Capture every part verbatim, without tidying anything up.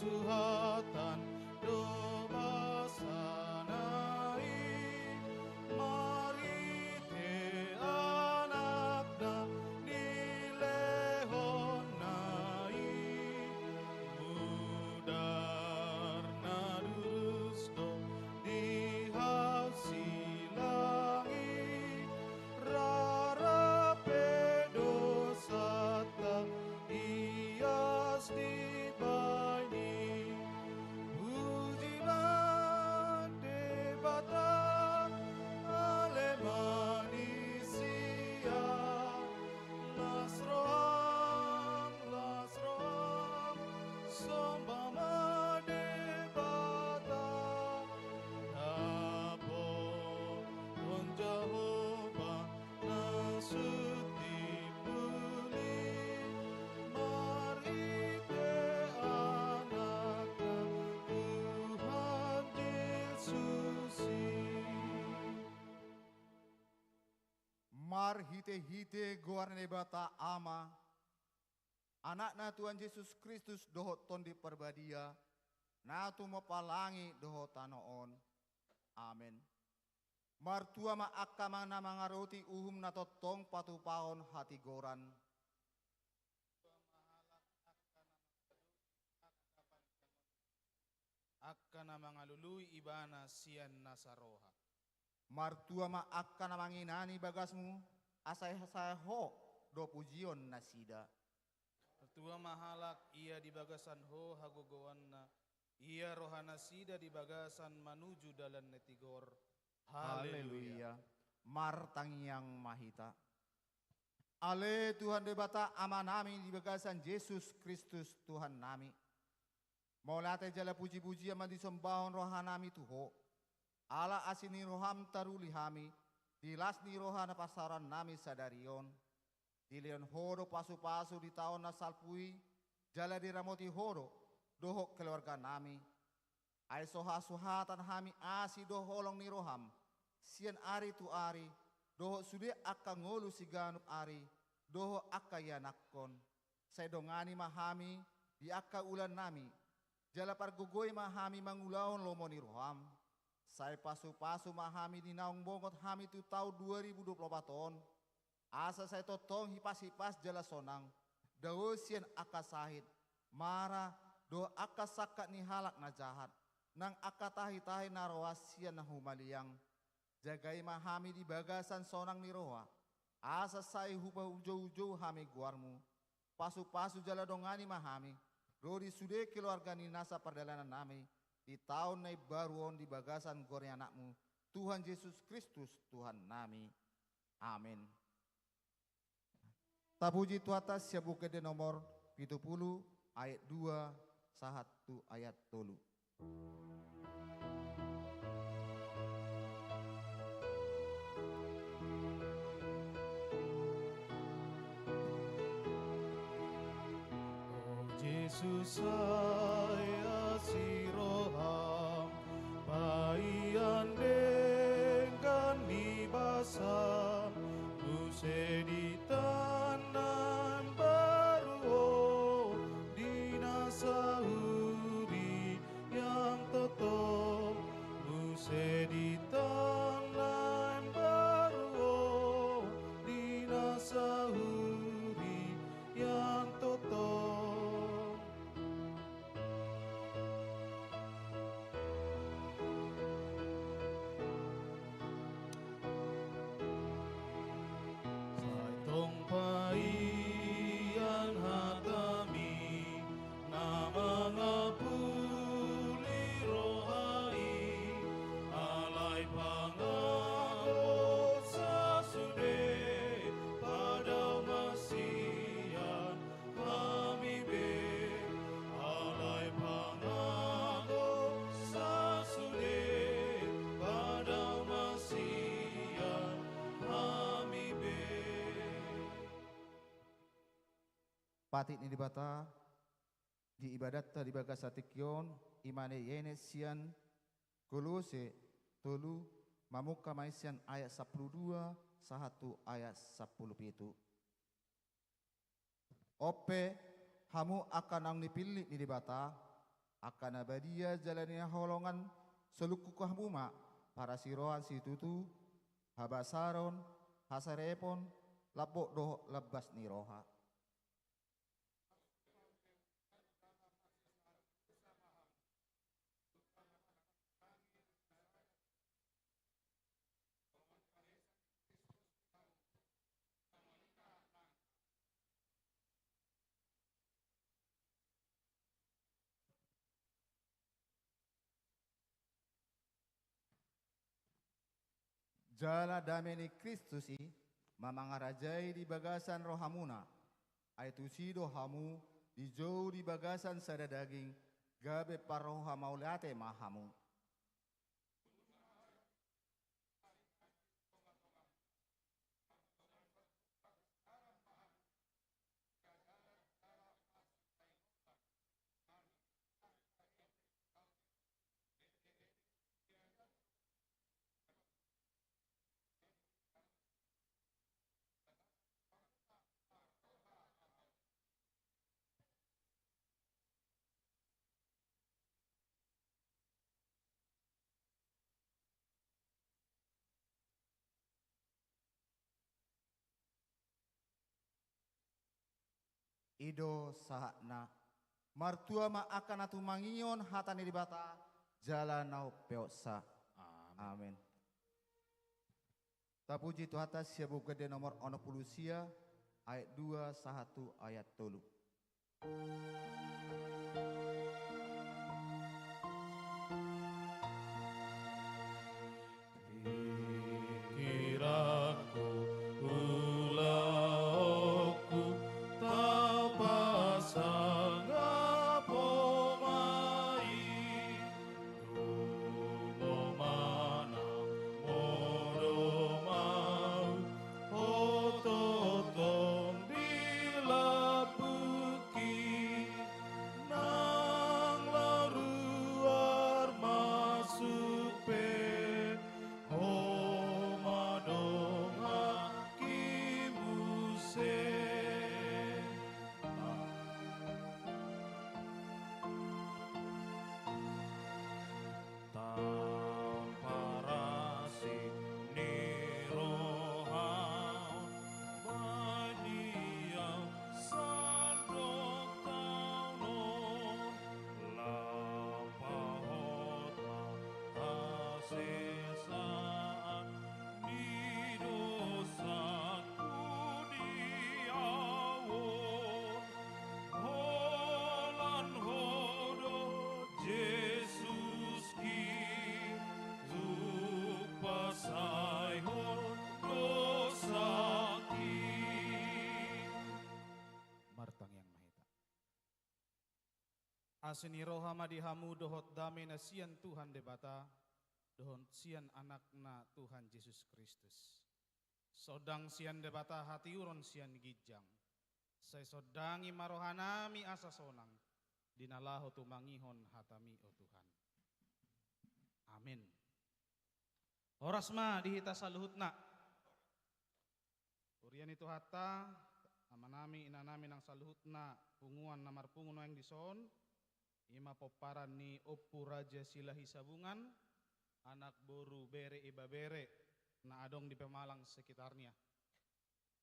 Hata do basana i, marhite Anakna nilehonna i, mudar na durus do di hasilang i, rara pe dosanta ias dibahen i. Puji ma Debata, ale manisia, las roham, las roham, somba ma Debata. Dapothon Jahowa na sun timbul i, marhite Anakna Tuhan Jesus i. Marhitehite goar ni Debata Ama, Anakna Tuhan Jesus Kristus dohot Tondi Parbadia, na tumompa langit dohot tano on. Amen. Martua ma angka na mangadopi uhum na tongtong patupahon hatigoran. Angka na mangalului ibana sian nasa roha. Martua ma angka na manginani bagasmu, asa sai Ho do pujion nasida. Martua ma halak ia di bagasan Ho hagogoonna, ia rohanasida di bagasan manuju dalan na tigor. Haleluya. Haleluya. Martangiang ma hita. Ale Tuhan Debata Amanami di bagasan Jesus Kristus Tuhannami. Mauliate jala pujipujian ma disombahon rohanami tu Ho. Ala asi ni roham taruli hami, di las ni roha na parsaorannami sadari on. Dilehon Ho do pasupasu di taon na salpu i, jala diramoti Ho do dohot keluarganami. Ai so hasuhatan hami asi dohot holong ni roham, sian ari tu ari, dohot sude angka ngolu siganup ari, dohot angka ianakhon. Sai dongani ma hami di angka ulannami, jala pargogoi ma hami mangulahon lomo ni roham. Sai pasupasu ma hami di naung bongot hami tu taon dua ribu dua puluh opat on, asa sai tongtong hipas-hipas jala sonang, dao sian angka sahit, mara, dohot angka sangkap ni halak na jahat, nang angka tahitahi na roa sian na humaliang. Jagai ma hami di bagasan sonang ni roha, asa sai hupajoujou hami goarmu. Pasupasu jala dongani ma hami, ro di sude keluarga ni nasa pardalanannami, di taon na imbaru on di bagasan goar ni Anakmu, Tuhan Jesus Kristus Tuhannami. Amen. Tapuji Tuhanta sian Buku Ende nomor pitu pulu, ayat dua sahat tu ayat tolu. O Jesus, sai asi roham, paihon denggan ni basam, muse di taon na imbaru on, di na sahuria tongtong, muse di taon na imbaru on, di na sahuria tongtong. Sai tong paihon hatami, na mangapuli roha i, alai pangago sasude, padao ma sian hami be, alai pangago sasude, padao ma sian hami be. Patik ni Debata di ibadatta di bagasan tingki on, i ma na ienet sian Kolose tolu, mamungka ma i sian ayat sampulu dua sahat tu ayat sampulu pitu. On pe, hamu angka naung nipillit ni Debata, Angka na badia jala na hinaholongan, solungkun hamu ma parasiroan situtu, habasaron, hasarepon, lambok dohot lambas ni roha. Jala dame ni Kristus i ma mangarajai di bagasan rohamuna, ai tusi do hamu dijou di bagasan sada daging, gabe parroha mauliate ma hamu. I do sahatna. Martua ma angka na tumangihon hata ni Debata jala na umpeopsa. Amin. Amin. Tapuji Tuhanta sian Buku Ende nomor onom pulu sia, ayat dua sahat tu ayat tolu. Pikiranku, ulaonku, tapasangap Ho ma i. Tumomana modom ahu, Ho tongtong di lambungki. Nang laho ruar masuk pe, Ho ma donganki muse. Tamparasi ni roha, badia sandok taon on, lampahon ma hasesaan ni dosangku di ahu on. Holan Ho do Jesuski, tuk pasaehon dosangki. Martangiang ma hita. Asi ni roha ma di hamu dohot dame na sian Tuhan Debata, dohot sian Anakna Tuhan Jesus Kristus. Sondang sian Debata hatiuron sian ginjang. Sai sondangi ma rohanami asa sonang, di na laho tumangihon hataMi, o Tuhan. Amin. Horas ma di hita saluhutna. Huria ni Tuhanta, amanami, inanami nang saluhutna punguan na marpungu nuaeng dison, i ma pomparan ni Ompu Raja Silahi Sabungan, anak boru, bere, ibebere, na adong di Pemalang sekitarnya.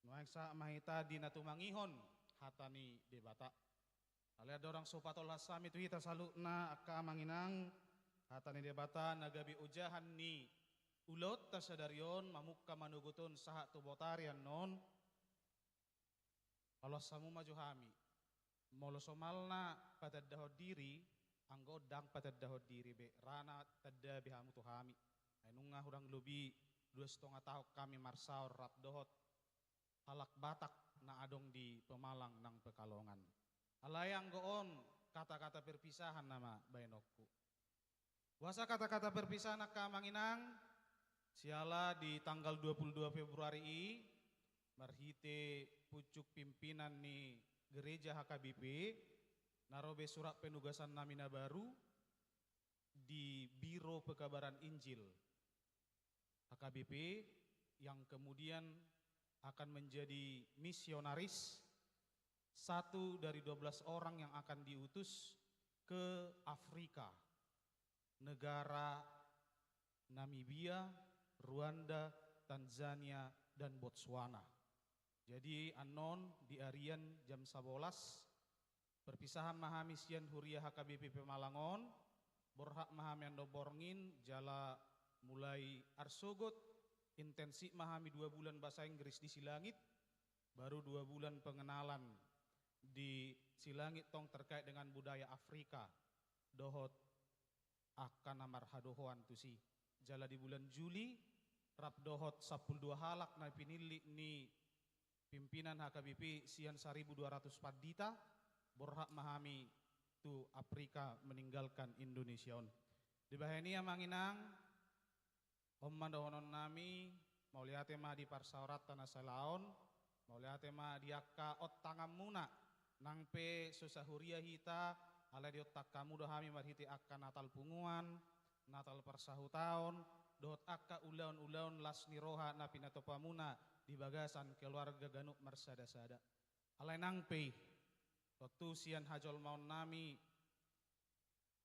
Nuaeng sahat ma hita di na tumangihon hata ni Debata. Alai andorang so patolhas hami tu hita saluhutna angka amang inang, hata ni Debata na gabe ojahan ni ulaonta sadari on, mamungka manogot on sahat tu botari annon, paloas hamu ma jo hami. Molo somalna patandahon diri, anggo on ndang patandahon diri be, ra na tanda be hamu tu hami. Ai nunga hurang lobi dua setengah taon hami marsaor rap dohot halak Batak na adong di Pemalang nang Pekalongan. Alai anggo on kata-kata perpisahan nama baenonku. Boasa kata-kata perpisahan angka amang inang, siala di tanggal dua puluh dua Februari i, marhite pucuk pimpinan ni gereja H K B P, na ro be surat penugasannami na baru di Biro Pekabaran Injil H K B P, yang kemudian akan menjadi misionaris, satu dari dua belas orang yang akan diutus ke Afrika, negara Namibia, Rwanda, Tanzania, dan Botswana. Jadi annon di arian jam sabolas, perpisahan ma hami sian huria H K B P Pemalang on, borhat ma hami annon borngin, jala mulai arsogot, intensif ma hami dua bulan bahasa Inggris di Silangit, baru dua bulan pengenalan di Silangit tong terkait dengan budaya Afrika, dohot angka na marhadohoan tusi. Jala di bulan Juli, rap dohot sampulu dua halak na pinillit ni pimpinan H K B P sian saribu dua ratus pandita, borhat ma hami tu Afrika meninggalkan Indonesia on. Dibahen i amang inang, on ma dohonon nami, mauliate ma di parsaoranta na salaon, mauliate ma di angka ontanganmuna, nang pe so sahuria hita, alai diontang hamu do hami marhite angka Natal punguan, Natal parsahutaon, dohot angka ulaon-ulaon las ni roha na pinatupamuna di bagasan keluarga ganup marsada-sada. Alai nang pe i, tontu sian hajolmaon nami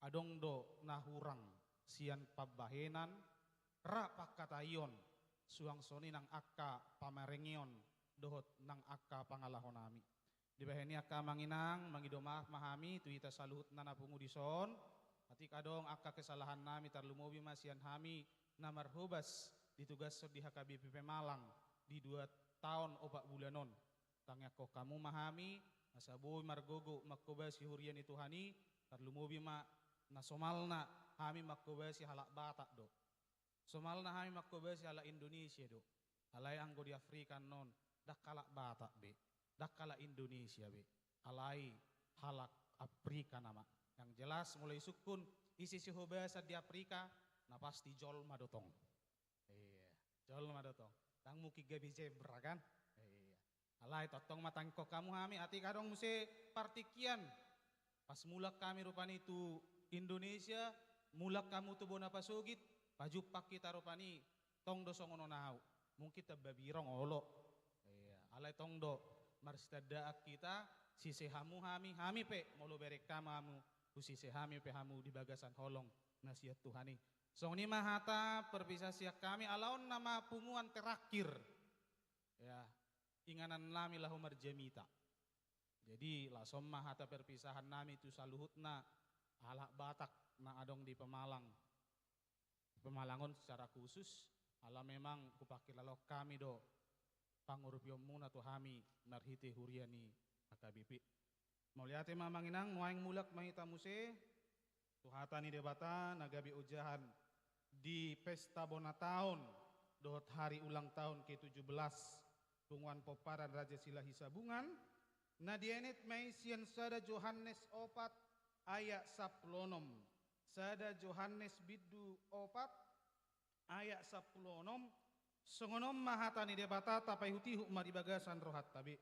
adong do na hurang sian pambahenan, ra pangkataion, suang songon i nang angka pamarengeon, dohot nang angka pangalaho nami. Dibahen i angka amang inang, mangido maaf ma hami tu hita saluhutna na pungu dison, atik adong angka kesalahan nami tarlumobi ma sian hami na marhobas ditugashon di H K B P Pemalang di dua taon opat bulan on. Tangiangkon hamu ma hami, asa boi margogo manghobasi huria ni Tuhan i, tarlumobi ma na somalna hami manghobasi halak Batak do. Somalna hami manghobasi halak Indonesia do. Alai anggo di Afrika annon, ndang halak Batak be, ndang halak Indonesia be, alai halak Afrika nama. Yang jelas mulai sungkun, ise sihobasan di Afrika, na pasti jolma do tong. Iya, jolma do tong. Ndang mungkin gabe zebra kan? Iya. Alai tongtong ma tangiangkon hamu hami, atik adong muse partingkian. Pas mulak hami rupani tu Indonesia, mulak hamu tu bona pasogit, pajumpang hita rupani, tong do songon on ahu. Mungkin tamba birong olo. Iya, alai tong do marsitandaan hita, sise hamu hami, hami pe molo bereng hamu hamu, husise hami pe hamu di bagasan holong na sian Tuhan i. Songon i ma hata perpisahan sian hami, ala on nama punguan terakhir. Ya, inganan nami laho marjamita. Jadi, laos on ma hata perpisahan nami tu saluhutna halak Batak na adong di Pemalang. Di Pemalang on secara khusus, ala memang hupangkilalaon hami do pangurupionmuna tu hami marhite huria ni H K B P. Mauliate ma amang inang, nuaeng mulak ma hita muse tu hata ni Debata na gabe ojahan di pesta bona taon dohot hari ulang tahun ke tujuh belas Punguan Pomparan Raja Silahisabungan, na dienet ma i sian sada Johannes opat ayat sampulu onom. Sada Johannes bindu opat ayat sampulu onom, songon on ma hata ni Debata, tapaihutihut ma di bagasan rohanta be.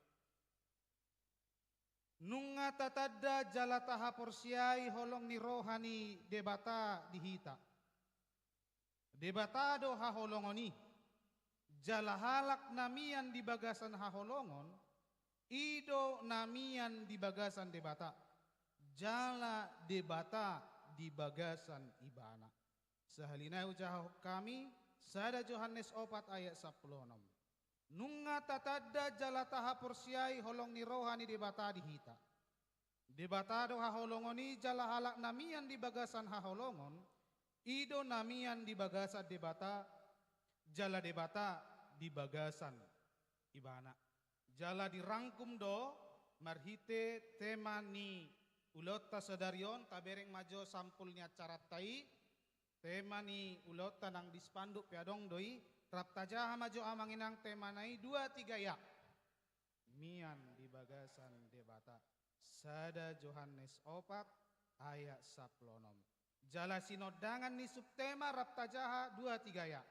Nunga tatanda jala tahaporseai holong ni roha ni Debata di hita. Debata do haholongon i, jala halak na mian di bagasan haholongon, i do na mian di bagasan Debata, jala Debata di bagasan ibana. Sahali nai hujahahon hami, sada Johannes opat ayat sampulu onom. Nunga tatanda jala tahaporseai holong ni roha ni Debata di hita. Debata do haholongon i jala halak na mian di bagasan haholongon, i do na mian di bagasan Debata, jala Debata di bagasan ibana. Jala dirangkum do marhite tema ni ulaonta sadari on, tabereng ma jo sampul ni acaranta i, tema ni ulaonta nang di spanduk pe adong do i, rap tajaha ma jo amang inang temana i dua tiga ya. Mian di bagasan Debata. Sada Johannes opat ayat sampulu onom. Jala sinondangan ni subtema rap tajaha dua tiga ya.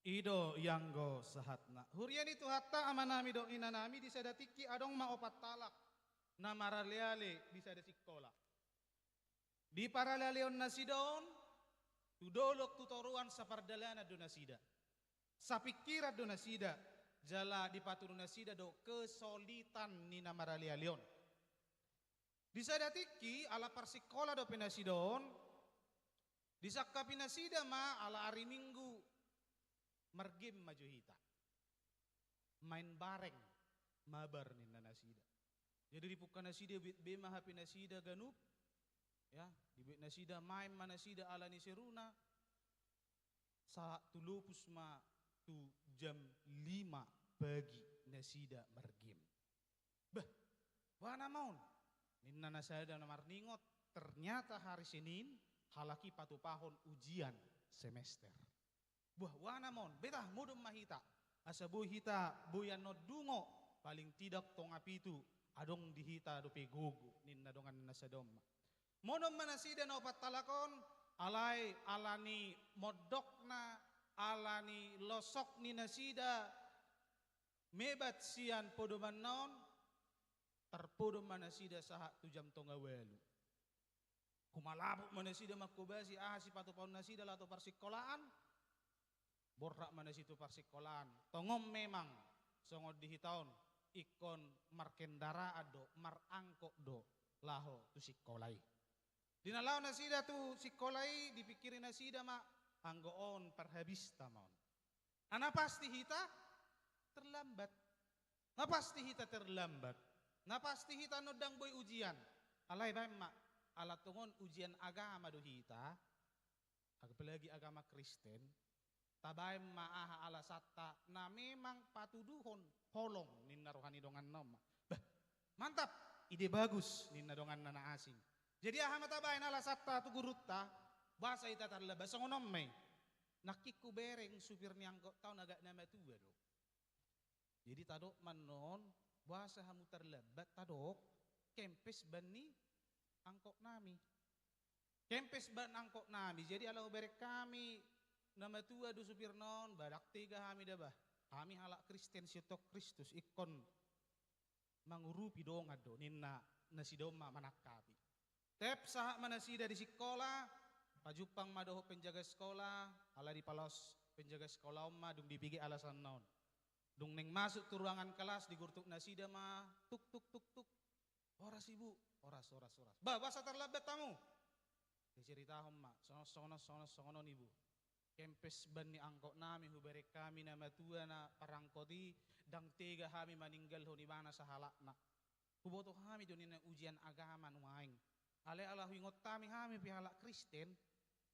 I do ianggo sahatna. Huria ni Tuhanta, amanami dohot inanami, di sada tingki adong ma opat halak na maraleale di sada singkola. Di paralealeon nasida on, tu dolok tu toruan sapardalanan do nasida. Sapingkiran do nasida, jala dipatudu nasida do kesulitan ni na maraleale on. Di sada tingki, ala parsingkola dope nasida on, disangkapi nasida ma ala ari Minggu margame ma jo hita. Main bareng, mabar ninna nasida. Jadi dipungka nasida, dibuat be ma H P nasida ganup, ya, dibuat nasida main ma nasida ala ni seruna, sahat tu lopus ma tu jam lima pagi nasida margame. Bah, boha nama on? Ninna na sada na marningot, ternyata hari Senin, halak i patupahon ujian semester. Bah, boha nama on? Betah, modom ma hita. Asa boi hita, boi annon dungo, paling tidak tonga pitu, adong di hita dope gogo, ninna dongan na sada on ma. Modom ma nasida na opat halak on, alai ala ni mondokna, ala ni losok ni nasida, mebat sian podomanna on, tarpodom ma nasida sahat tu jam tonga ualu. Humalabuk ma nasida mangkobasi aha sipatupaon nasida laho tu parsingkolaan. Borhat ma nasida tu parsingkolaan. Tongon memang songon di hita on, ingkon markendaraan do, marangkot do laho tu singkola i. Di na laho nasida tu singkola i, dipingkiri nasida ma, anggo on parhabista ma on. Nah, na pasti hita terlambat. Na pasti hita terlambat. Na pasti hita annon ndang boi ujian. Alai baen ma, ala tongon ujian agama do hita, apalagi agama Kristen, tabaen ma aha alasanta na memang patuduhon holong, ninna roha ni donganna on ma. Bah, mantap, ide bagus, ninna donganna na asing. Jadi aha ma tabaen alasanta tu gurunta, boasa hita tarlambat? Songon on ma i. Nangkin hubereng supir ni angkotta on agak na matua do. Jadi tadok ma annon, boasa hamu tarlambat, tadok, kempes ban ni angkot nami. Kempes ban angkot nami. Jadi ala hubereng hami na matua do supirna on, ba ndang tega hami da bah. Hami halak Kristen, sihuthon Kristus, ingkon mangurupi dongan do, ninna nasida on ma manangkapi. Tep sahat ma nasida di singkola, pajumpang ma dohot penjaga sekolah, ala dipalaos penjaga sekolah on ma, dung dibege alasanna on. Dung naeng masuk tu ruangan kelas, digurtuk nasida ma, tuk, tuk, tuk, tuk. Horas, Ibu. Horas, horas, horas. Bah, boasa tarlambat hamu? Diceritahon ma, songon, songon, songon, songon on, Ibu. Kempes ban ni angkot nami, hubereng hami na matua na parangkot i, ndang tega hami maninggalhon ibana sahalakna. Huboto hami do ninna ujian agama nuaeng. Alai ala huingot hami, hami pe halak Kristen,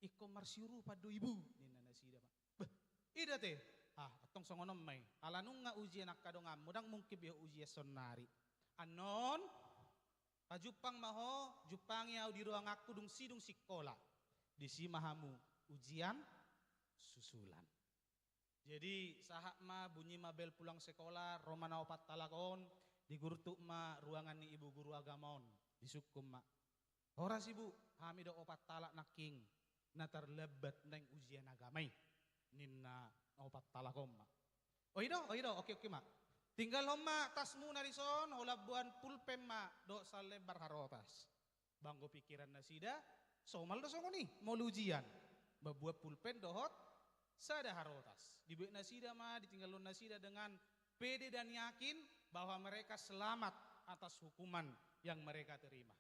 ingkon marsiurupan do, Ibu, ninna nasida ma. Beh, ida te. Ah, antong songon on ma i. Ala nunga ujian angka donganmu, ndang mungkin be ho ujian saonnari. Annon, pajumpang ma ho, jumpangi ahu di ruanganku dung sidung singkola. Disi ma hamu ujian susulan. Jadi, sahat ma, bunyi ma bel pulang sekolah, ro ma na opat halak on, digurtuk ma ruangan ni ibu guru agama on, disungkun ma. Horas, Ibu, hami do opat halak nangkin na tarlambat naeng ujian agama i, ninna opat halak on ma. O i do, o i do, oke, oke ma. Tinggalhon ma tasmuna dison, holan boan pulpen ma dohot salembar harotas. Ba anggo pingkiran nasida, somal do songon i, molo ujian. Mamboan pulpen dohot sada harotas. Dibuat nasida ma, ditinggalhon nasida dengan pede dan yakin bahwa mereka selamat atas hukuman yang mereka terima.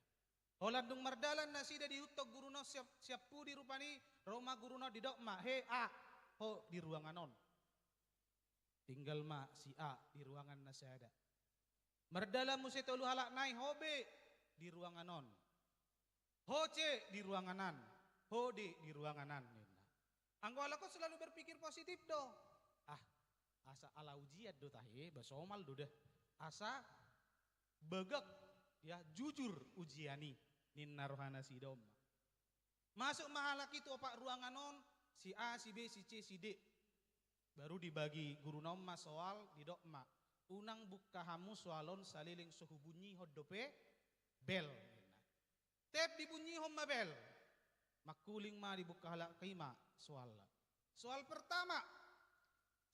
Holan dung mardalan nasida, diihuthon guruna on sian, sian pudi rupani, ro ma guruna on, didok ma, "He A, ho di ruangan on." Tinggal ma si A di ruangan na sada. Mardalan muse tolu halak nai, "Ho B, di ruangan on. Ho C, di ruangan an. Ho D, di ruangan an," ninna. Anggo halak on selalu berpikir positif do. Ah, asa ala ujian do tahe, ba somal do da. Asa bagak, ya, jujur ujian i, ninna roha nasida on ma. Masuk ma halak i tu opat ruangan on, si A, si B, si C, si D. Baru dibagi guruna on ma soal, didok ma, "Unang bungka hamu soal on saleleng so hubunyihon dope bel," ninna. Tep dibunyihon ma bel. Mangkuling ma, dibungka halak i ma soalna. Soal pertama,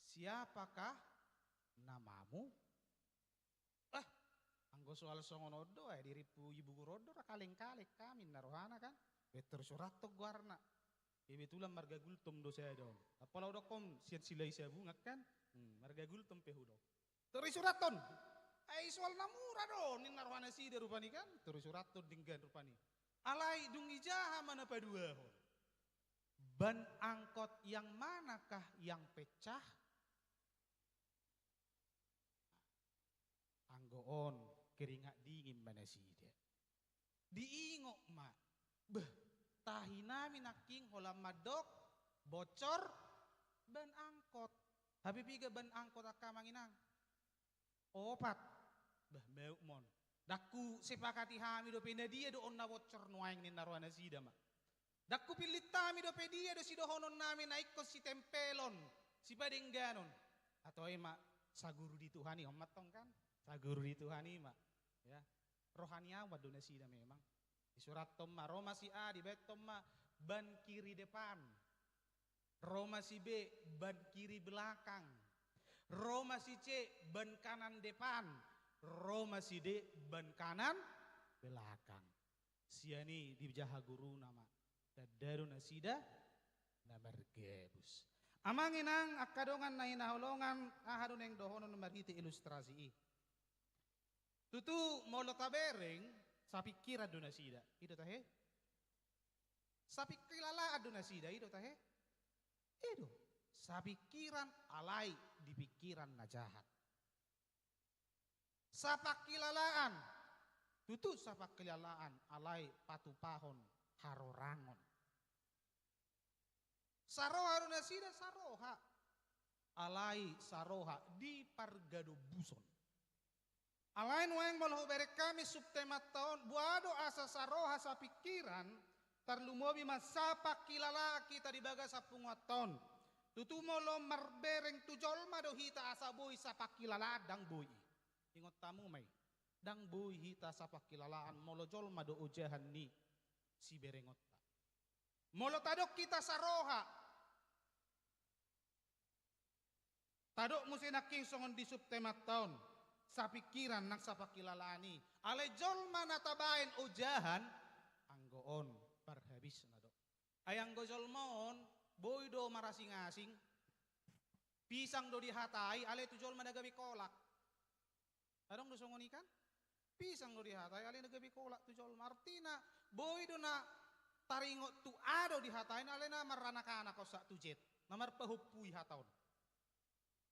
"Siapakah namamu?" Ah, anggo soal songon on do, ai dirimpu ibu guru on do, ra kaleng-kaleng hami, ninna rohana kan. Be tor surathon goarna. Kebetulan marga Gultom do sada on. Apala hudokkon sian Silahisabungan kan? Hmm, marga Gultom pe hudok. Tor isurathon. Ai soal na mura do ninna rohanasida rupani kan? Tor isurathon denggan rupani. Alai dung ijaha ma na paduahon? Ban angkot yang manakah yang pecah? Anggo on, keringat dingin ma nasida. Diingot ma. Beh, tahi nami nangkin holan mandok bocor ban angkot. Hape piga ban angkot angka amang inang? Opat. Bah, mauk ma on. Ndang husepakati hami dope na dia do on na bocor nuaeng ninna rohanasida ma. Ndang hupillit hami dope dia do sidohonon nami na ingkon sitempelon, sipadengganon. Atau i ma saguru di Tuhan i, on ma tong kan? Saguru di Tuhan i ma. Ya. Rohaniawan do nasida memang. Disurathon ma, ro ma si A, dibaen ma ban kiri depan. Ro ma si B, ban kiri belakang. Ro ma si C, ban kanan depan. Ro ma si D, ban kanan belakang. Sian i dijaha guruna ma. Tanda do nasida na margabus. Amang inang angka dongan na hinaholongan, aha do naeng dohonon marhite ilustrasi i? Tutu molo tabereng, sapingkiran do nasida. I do tahe? Sapingkilalaan do nasida, i do tahe? I do. Sapingkiran alai di pingkiran na jahat. Sapangkilalaan, tutu sapangkilalaan alai patupahon harorangon. Saroha do nasida saroha, alai saroha di pargadombuson. Alai nuaeng molo hubereng hami subtemanta on, boha do asa saroha sapingkiran, tarlumobi ma sapangkilalaan hita di bagasan punguanta on. Tutu molo marbereng tu jolma do hita asa boi sapangkilalaan, ndang boi. Ingot hamu ma i, ndang boi hita sapangkilalaan molo jolma do ojahan ni siberengonta. Molo tadok hita saroha, tadok muse nangkin songon di subtemanta on, sapingkiran nang sapangkilalaan i. Alai jolma na tabaen ojahan, anggo on parhabisna do. Ai anggo jolma on, boi do marasingasing, pisang do dihatai, alai tu jolma na gabe kolak. Adong do songon i kan? Pisang do dihatai, alai na gabe kolak tu jolma. Artina, boi do na taringot tu A do dihataina, alai na maranakanakon sahat tu Z. Na marpahompui hata on.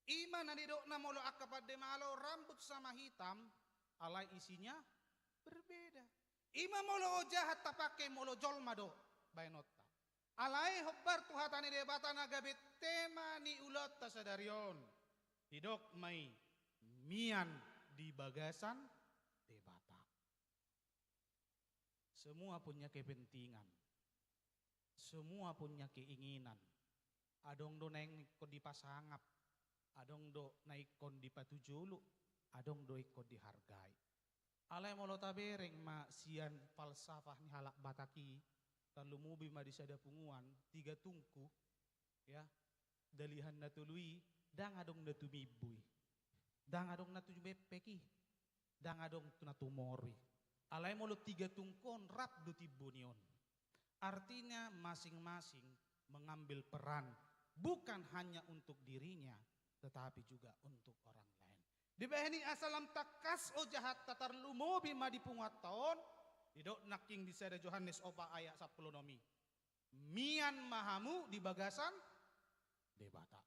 I ma na nidokna molo angka pande malo rambut sama hitam, alai isinya berbeda. I ma molo ojahan tapangke molo jolma do baenonta. Alai hombar tu hata ni Debata na gabe tema ni ulaonta sadari on. Didok ma i, mian di bagasan Debata. Semua punya kepentingan. Semua punya keinginan. Adong do na ingkon dipasangap, adong do na ingkon dipatujolo, adong do ingkon dihargai. Alai molo tabereng ma sian falsafah ni halak Batak i, tarlumobi ma di sada punguan, tiga tungku, ya, dalihan na tolu i, ndang adong na tumimbo i. Ndang adong na tumepek i. Ndang adong na tumori. Alai molo tiga tungku on rap do timbo ni on. Artinya masing-masing mengambil peran bukan hanya untuk dirinya, tetapi juga untuk orang lain. Dibahen i asa lam tangkas ojahanta tarlumobi ma di punguanta on, didok nangkin di sada Johannes opat ayat sampulu onom i. Mian ma hamu di bagasan Debata.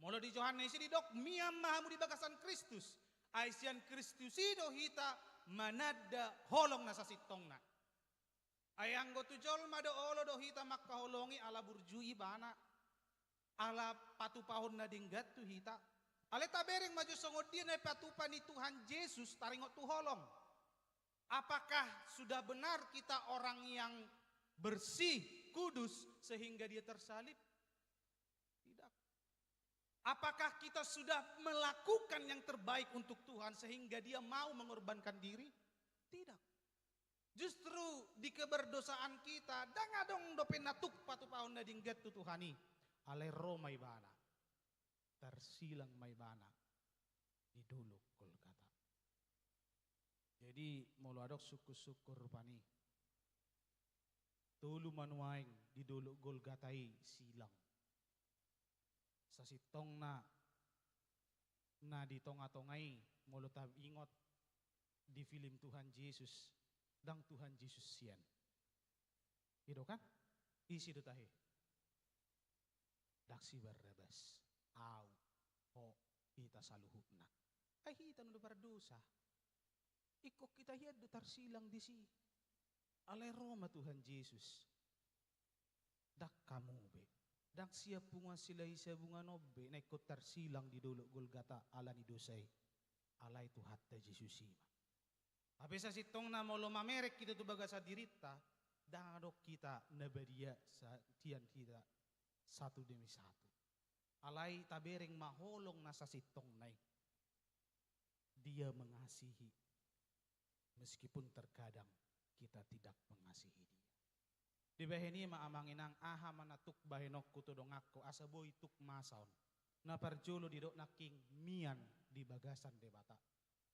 Molo di Johannes i didok, mian ma hamu di bagasan Kristus. Ai sian Kristus i do hita mananda holong na sasintongna. Ai anggo tu jolma do olo do hita mangkaholongi ala burju ibana, ala patupahon na denggan tu hita. Alai tabereng ma jo songon dia na ipatupa ni Tuhan Jesus taringot tu holong. Apakah sudah benar kita orang yang bersih, kudus, sehingga dia tersalib? Tidak. Apakah kita sudah melakukan yang terbaik untuk Tuhan sehingga dia mau mengorbankan diri? Tidak. Justru di keberdosaan kita, ndang adong dope na tuk patupahon na denggan tu Tuhan i. Alai ro ma ibana. Tarsilang ma ibana di dolok Golgata. Jadi, molo adong sungkun-sungkun rupani. Tolu ma nuaeng di dolok Golgata i silang. Sasintongna na di tonga-tonga i, molo taingot di film Tuhan Jesus, ndang Tuhan Jesus sian. I do kan? Ise do tahe? Ndang si Barabas, au, ho, hita saluhutna. Ai hita na do pardosa. Ingkon hita hian do tarsilang disi. Alai ro ma Tuhan Jesus. Ndang hamu be, ndang sian punguan Silahisabungan on be na ingkon tarsilang di dolok Golgata ala ni dosa i. Alai Tuhanta Jesus i ma. Hape sasintongna molo mamereng hita tu bagasan dirinta, ndang adong hita na badia sa-, sian hita satu demi satu. Alai tabereng ma holong na sasintongna i. Dia mengasihi, meskipun terkadang kita tidak mengasihi Dia. Dibahen i ma, amang inang, aha ma na tuk bahenonku tu donganku asa boi tuk masa on. Na parjolo didok nangkin mian di bagasan Debata.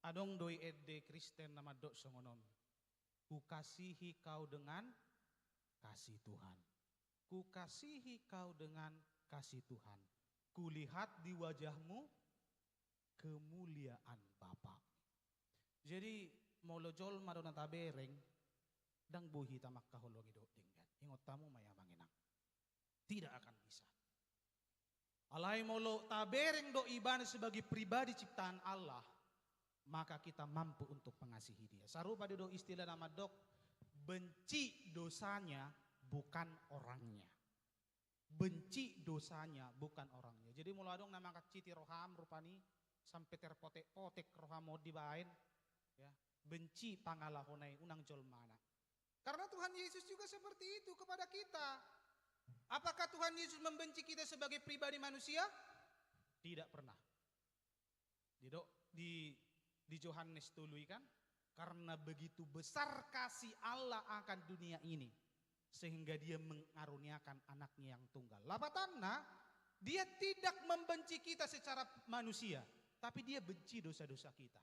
Adong do i ende Kristen na mandok songon on. Kukasihi kau dengan kasih Tuhan. Kukasihi kau dengan kasih Tuhan. Kulihat di wajahmu kemuliaan Bapa. Jadi, molo jolma do na tabereng, ndang boi hita mangkaholongi dohot denggan. Ingot hamu ma i, amang inang. Tidak akan bisa. Alai molo tabereng do ibana sebagai pribadi ciptaan Allah, maka kita mampu untuk mengasihi dia. Sarupa do istilah na mandok, benci dosanya, bukan orangnya. Benci dosanya, bukan orangnya. Jadi molo adong na mangansiti roham rupani, sampe terpotek-potek roham on dibaen, ya, benci pangalahona i, unang jolmana. Karena Tuhan Yesus juga seperti itu kepada kita. Apakah Tuhan Yesus membenci kita sebagai pribadi manusia? Tidak pernah. Didok di, di Johannes tolu i kan, karena begitu besar kasih Allah akan dunia ini, sehingga Dia mengaruniakan Anaknya yang tunggal. Lapatanna, Dia tidak membenci kita secara manusia, tapi Dia benci dosa-dosa kita.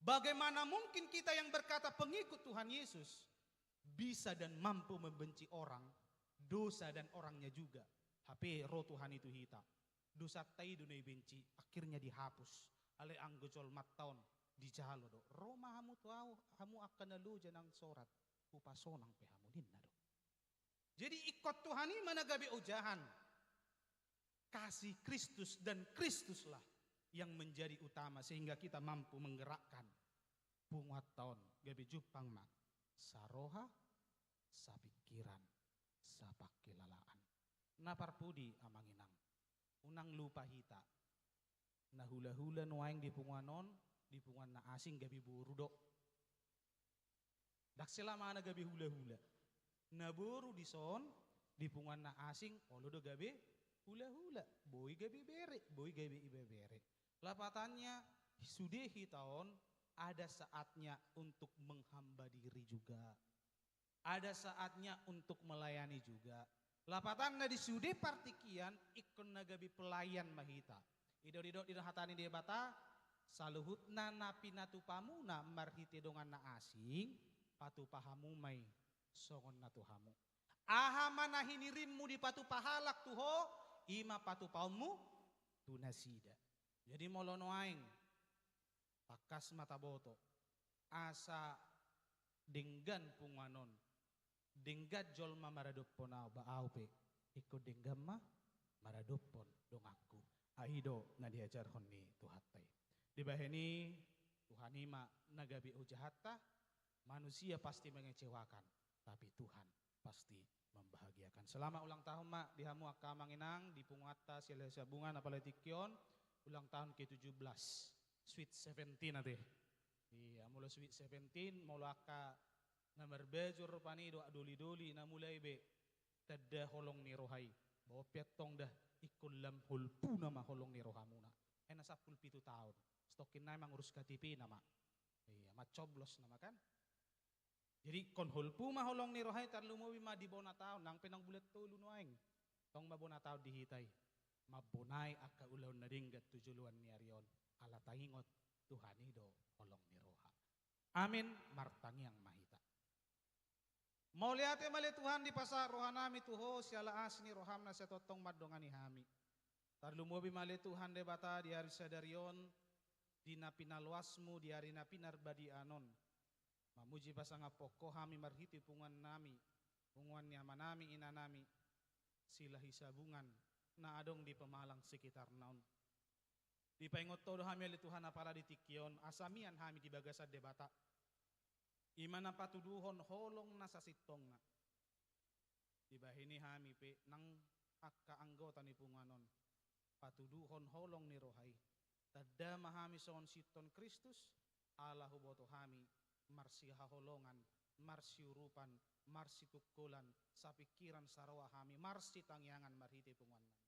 Bagaimana mungkin kita yang berkata pengikut Tuhan Yesus bisa dan mampu membenci orang, dosa dan orangnya juga? Hape ro Tuhan i tu hita. Dosanta i do na ibenci, akhirnya dihapus. Alai anggo jolmanta on dijalo do. Ro ma hamu tu au, hamu angka na loja nang sorat, hupasonang pe hamu, ninna do. Jadi ingkon Tuhan i ma na gabe ojahan. Kasih Kristus dan Kristuslah yang menjadi utama sehingga kita mampu menggerakkan punguanta on gabe jumpang ma saroha, sapingkiran, sapangkilalaan. Na parpudi, amang inang, unang lupa hita. Na hula-hula nuaeng di punguan on, di punguan na asing gabe boru do. Ndang selamana gabe hula-hula. Na boru dison, di punguan na asing, olo do gabe hula-hula. Boi gabe bere, boi gabe ibebere. Lapatannya, sude hita on ada saatnya untuk menghamba diri juga. Ada saatnya untuk melayani juga. Lapatanna di sude partingkian, ingkon na gabe pelayan ma hita. I do didok di hata ni Debata, saluhutna na pinatupamuna marhite dongan na asing, patupa hamu ma i songon na tu hamu. Aha ma na hinirimmu dipatupa halak tu ho, i ma patupaonmu tu nasida. Jadi molo nuaeng, tangkas ma taboto, asa denggan punguan on, denggan jolma maradophon au, ba au pe ingkon denggan ma maradophon donganku. Ai i do na diajarhon ni Tuhanta i. Dibahen i, Tuhan i ma na gabe ojahanta. Manusia pasti mengecewakan, tapi Tuhan pasti membahagiakan. Selamat ulang tahun ma di hamu angka amang inang, di punguanta Silahisabungan, apalagi tingki on, ulang tahun ke tujuh belas, sweet seventeen ate. Iya, molo sweet seventeen, molo angka na marbaju rupani dohot doli-doli na mulai be tanda holong ni roha i. Ba on pe antong da, ingkon lam holpuna ma holong ni rohamuna. Ai na sampulu pitu taon. Stokkin nai mangurus K T P nama. Iya, mancoblos nama kan. Jadi ingkon holpu ma holong ni roha i, tarlumobi ma di bona taon, nang pe naung bulan tolu nuaeng. Tong ma bona taon di hita i. Mambonai angka ulaon na denggan tu joloan ni ari on. Ala taingot Tuhan i do holong ni roha. Amin, martangiang ma hita. Mauliate ma ale Tuhan dipasahat rohanami tu Ho siala asi ni roham na sai tongtong mandongani hami. Tarlumobi ma ale Tuhan Debata di ari sadari on, di na pinaluasmu di ari na pinarbadiaan on. Mamuji pasangaphon Ho hami marhite punguannami, punguan ni amanami inanami, Silahi Sabungan, na adong di Pemalang sekitarna on. Dipaingot Ho do hami ale Tuhan apala di tingki on, asa mian hami di bagasan Debata. I ma na patuduhon holong na sasintongna. Dibahen i hami pe nang angka anggota ni punguan on, patuduhon holong ni roha i. Tanda ma hami songon sinton Kristus, ala huboto hami marsihaholongan, marsiurupan, marsitungkolan, sapingkiran saroha hami, marsitangiangan marhite punguannami.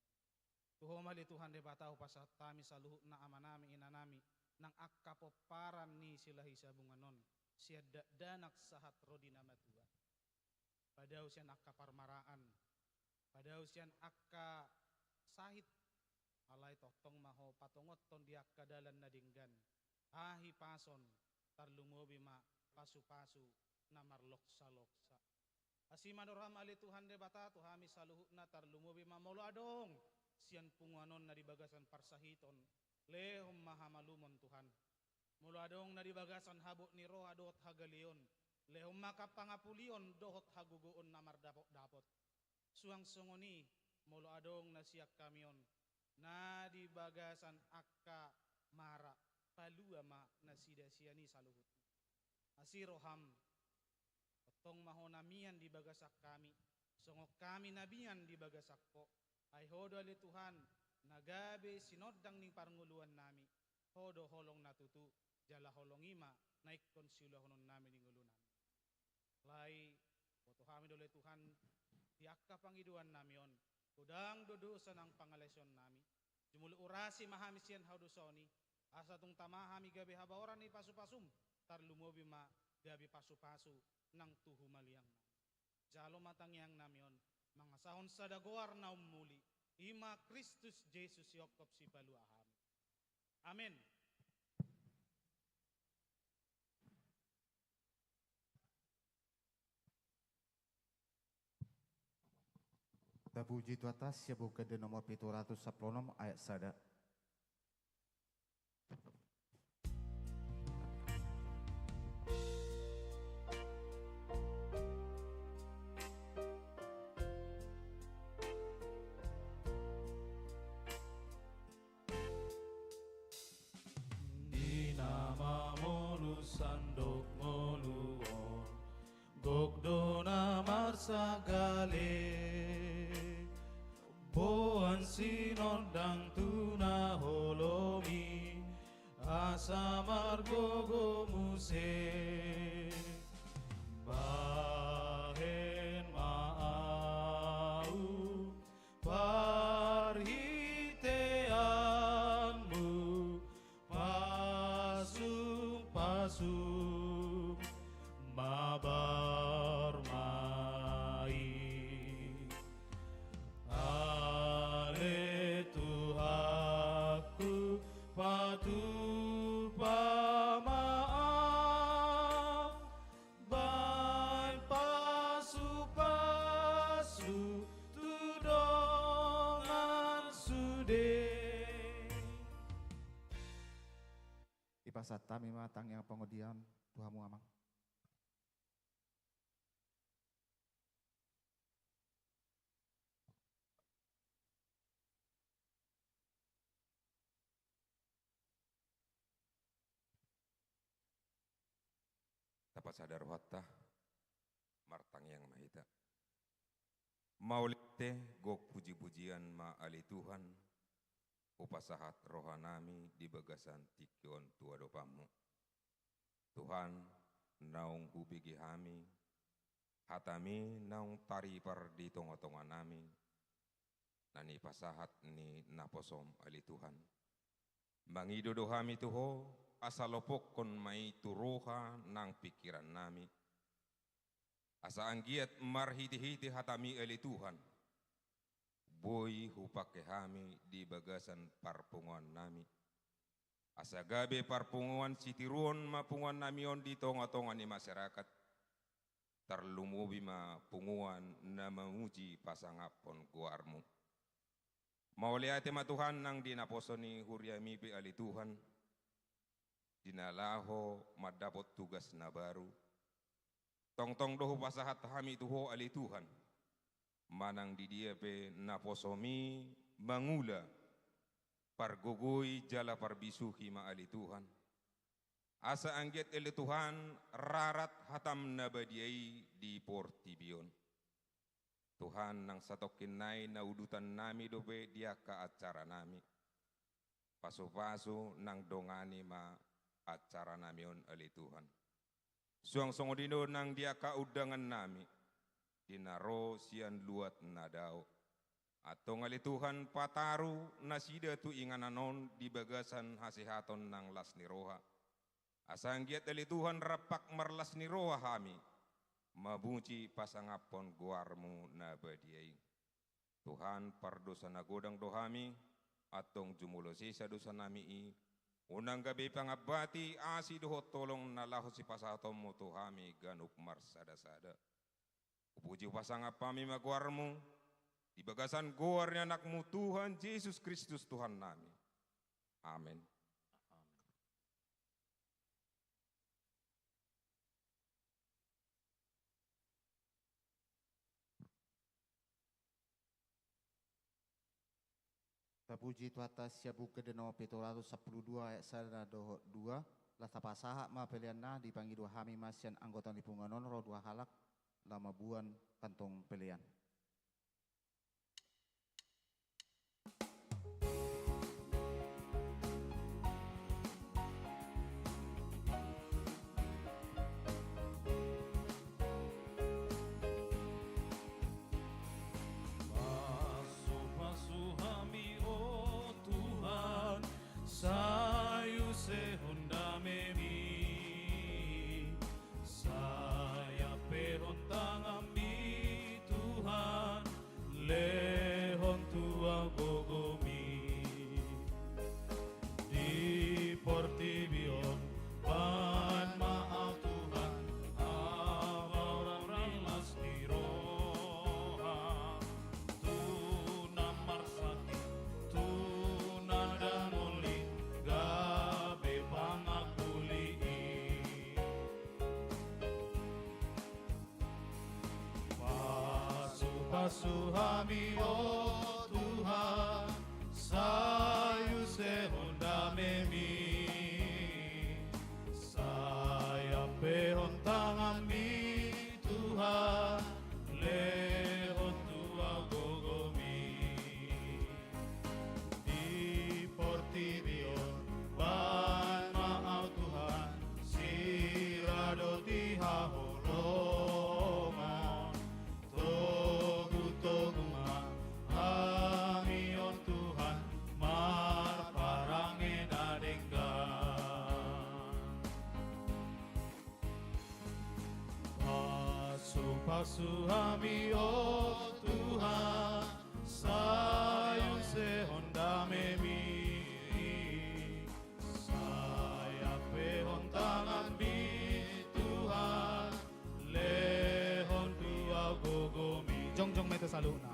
Tu Ho ma ale Tuhan Debata hupasahat hami saluhutna amanami inanami, nang angka pomparan ni Silahi Sabungan on, sian dakdanak sahat ro di na matua. Padao sian angka parmaraan, padao sian angka sahit, alai tongtong ma Ho patongothon di angka dalan na denggan, hahipason, tarlumobi ma pasupasu na marloksaloksa. Asi ma do roham ale Tuhan Debata tu hami saluhutna, tarlumobi ma molo adong sian punguan on na di bagasan parsahiton, lehon ma hamalumon Tuhan. Molo adong na di bagasan habot ni roha dohot hagaleon, lehon ma angka pangapulion dohot hagogoon na mardapotdapot. Suang songon i, molo adong na sian hami on na di bagasan angka mara, palua ma nasida sian i saluhutna. Asi roham, tongtong ma Ho na mian di bagasan hami, songon hami na mian di bagasan Ho. Ai Ho do ale Tuhan na gabe sinondang ni parngoluannami. Ho do holong na tutu, jala holong i ma na ingkon siulahononnami di ngolunami. Alai boto hami do ale Tuhan, di angka pangidoannami on, godang do dosa nang pangalaosionnami. Jumolo urasi ma hami sian hadosaon i, asa tung tama hami gabe habaoran ni pasupasum, tarlumobi ma gabe pasupasu nang tu humaliangnami. Jalo ma tangiangnami on mangasahon sada goar na ummuli, i ma Kristus Jesus, sihongkop sipalua hami. Amen. Tapuji Tuhanta, sian Buku Ende nomor pitu ratus sampulu onom ayat sada. Di na mamolus sandok ngolu on, gok do na marsagale. Boan sinondang tu na holom i, asa margogo muse. Bahen ma ahu parhiteanmu, pasupasum mabar ma i. Ale Tuhanku, patupa ma ahu, bahen pasupasu tu dongan sude. Dipasahat hami ma tangiang pangodian tu hamu, Amang. Tapasada rohanta, martangiang ma hita. Mauliate, gok pujipujian ma ale Tuhan, hupasahat rohanami di bagasan tingki on tu adopanmu. Tuhan, naung hubege hami, hatami naung taripar di tongatonganami, na nipasahat ni naposom ale Tuhan. Mangido do hami tu Ho, asa lopokkon ma i tu roha nang pingkirannami. Asa anggiat marhitehite hatami ale Tuhan, boi hupangke hami di bagasan parpunguannami. Asa gabe parpunguan sitiruon ma punguannami on di tongatonga ni masyarakat. tarlumobi ma punguan na mamuji pasangaphon goarmu. Mauliate ma Tuhan nang di naposo ni huriami pe ale Tuhan, di na laho mandapot tugas na baru. Tongtong do hupasahat hami tu Ho ale Tuhan, manang di dia pe naposomi mangula, pargogoi jala parbisuhi ma ale Tuhan. Asa anggiat ale Tuhan rarat hatam na badia i di portibi on. Tuhan nang satongkin nai na udutan nami dope di angka acara nami. Pasupasu nang dongani ma acara nami on ale Tuhan. Suang songon i do nang di angka undangan nami, di na ro sian luat na dao. Antong ale Tuhan pataru nasida tu inganan on di bagasan hasehaton nang las ni roha. Asa anggiat ale Tuhan rampak marlas ni roha hami, mamuji pasangaphon goarmu na badia i. Tuhan, pardosa na godang do hami, antong jumolo sesa dosa nami i, unang gabe pangambati asi dohot holong na laho sipasahatonmu tu hami ganup marsada-sada. Hupuji hupasangap hami ma goarmu, di bagasan goar ni anakmu Tuhan Jesus Kristus Tuhan nami. Amen. Tapuji Tuhanta sian Buku Ende nomor pitu ratus sampulu dua ayat sada dohot dua, laos tapasahat ma peleanna, dipangido hami ma sian anggota ni punguan on ro dua halak, laho mamboan kantong pelean. Pasupasu hami, o Tuhan, sai usehon damemi. Sai ampehon tanganmi, Tuhan, lehon tu au gogomi. Di portibi on, baen ma au, Tuhan, habaoran ni las ni roha. Tu na marsakit, tu na dangol i, gabe pangapuli i. Pasupasu hami, o Tuhan, sai usehon damemi. Sai ampehon tanganmi, Tuhan, lehon tu au gogomi. Di portibi on, baen ma au, Tuhan, sira dohot haholomon. Togu-togu ma hami on, Tuhan, marparange na denggan. Pasupasu hami, o Tuhan, sai usehon damemi. Sai ampehon tanganmi, Tuhan, lehon tu au gogomi. Jongjong ma hita saluhutna.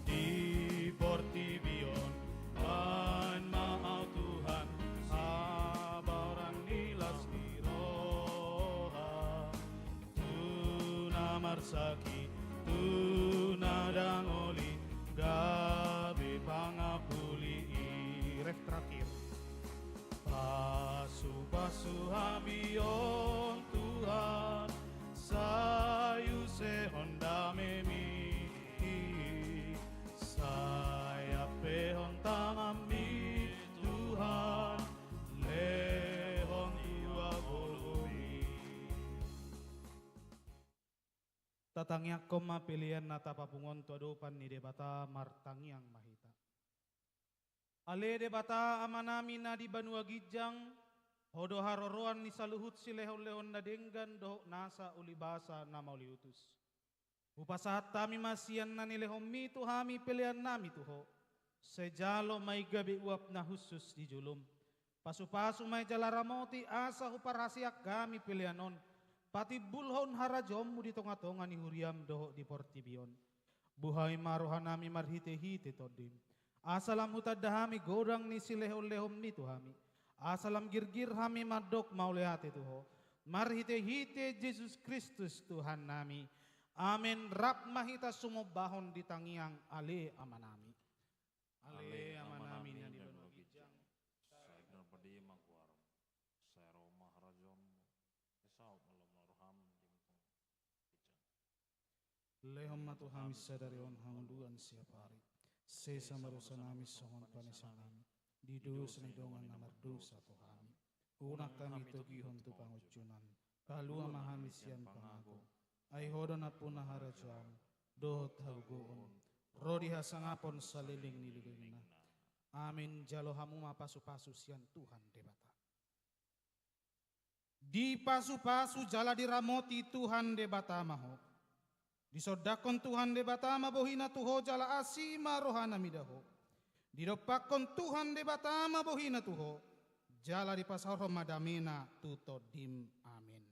Di portibi on, baen ma au, Tuhan, habaoran ni las ni roha. Tu na marsakit, tu na dangol i, gabe pangapuli i. Ref terakhir. Pasupasu hami on, Tuhan, sai usehon damemi. Sai ampehon tanganmi, Tuhan, lehon tu au gogomi. Tatangiangkon ma pelean na tapapungu on tu adopan ni Debata. Martangiang ma hita. Ale Debata Amanami na di banua ginjang, Ho do haroroan ni saluhut silehon-lehon na denggan dohot nasa ulibasa na mauliutus. Hupasahat hami ma sian na nilehonmi tu hami peleannami tu Ho. Sai jalo ma i gabe uap na hushus di jolom. Pasupasu ma i jala ramoti asa huparhaseang hami pelean on, Patimbulhon harajaonmu di tongatonga ni huriam dohot di portibi on. Buhai ma rohanami marhitehite Tondim, asa lam hutanda hami godang ni silehonlehonmi tu hami, asa lam girgir hami mandok mauliate tu Ho, marhitehite Jesus Kristus Tuhannami. Amen. Rap ma hita sumombahon di tangiang Ale Amanami. Ale Amanami na di banua ginjang, sai pinarpadi ma goarmu, sai ro ma harajaonmu, sai saut ma lomo ni roham di banua ginjang. Lehon ma tu hami sadari on hangoluan siapari. Sesa ma dosanami songon panesanami di dosa ni dongan na mardosa tu hami. Unang hami togihon tu pangunjunan. Palua ma hami sian pangago. Ai Ho do nampuna harajaon dohot hagogoon ro di hasangapon saleleng ni lelengna. Amen. Jalo hamu ma pasupasu sian Tuhan Debata. Dipasupasu jala diramoti Tuhan Debata ma ho. Disondangkon Tuhan Debata ma bohina tu ho jala asi ma rohana mida ho. Didompakkon Tuhan Debata ma bohina tu ho jala dipasaorhon ma damena tu tondim. Amen.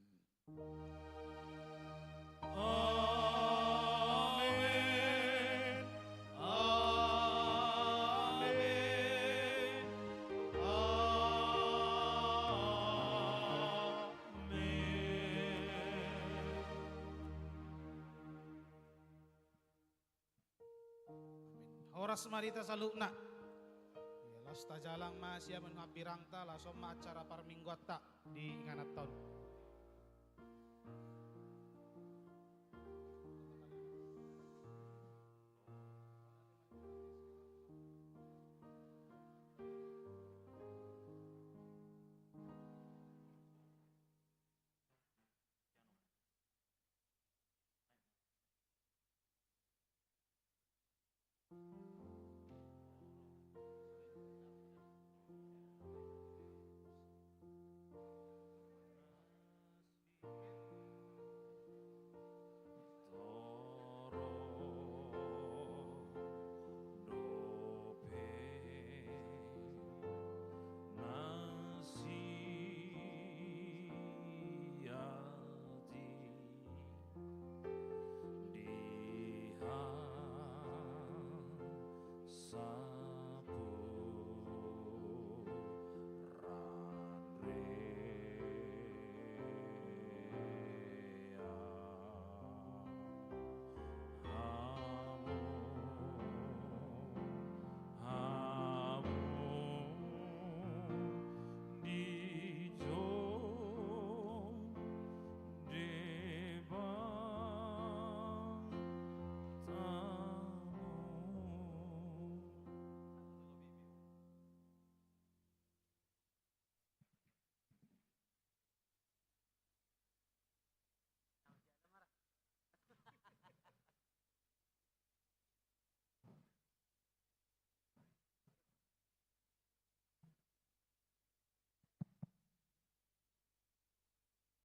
Amen. Amen. Amen. Amen. Horas ma di hita saluhutna. Ia, laos tajalang ma sian hambirangta, laos on ma acara parmingguanta di ingananta on.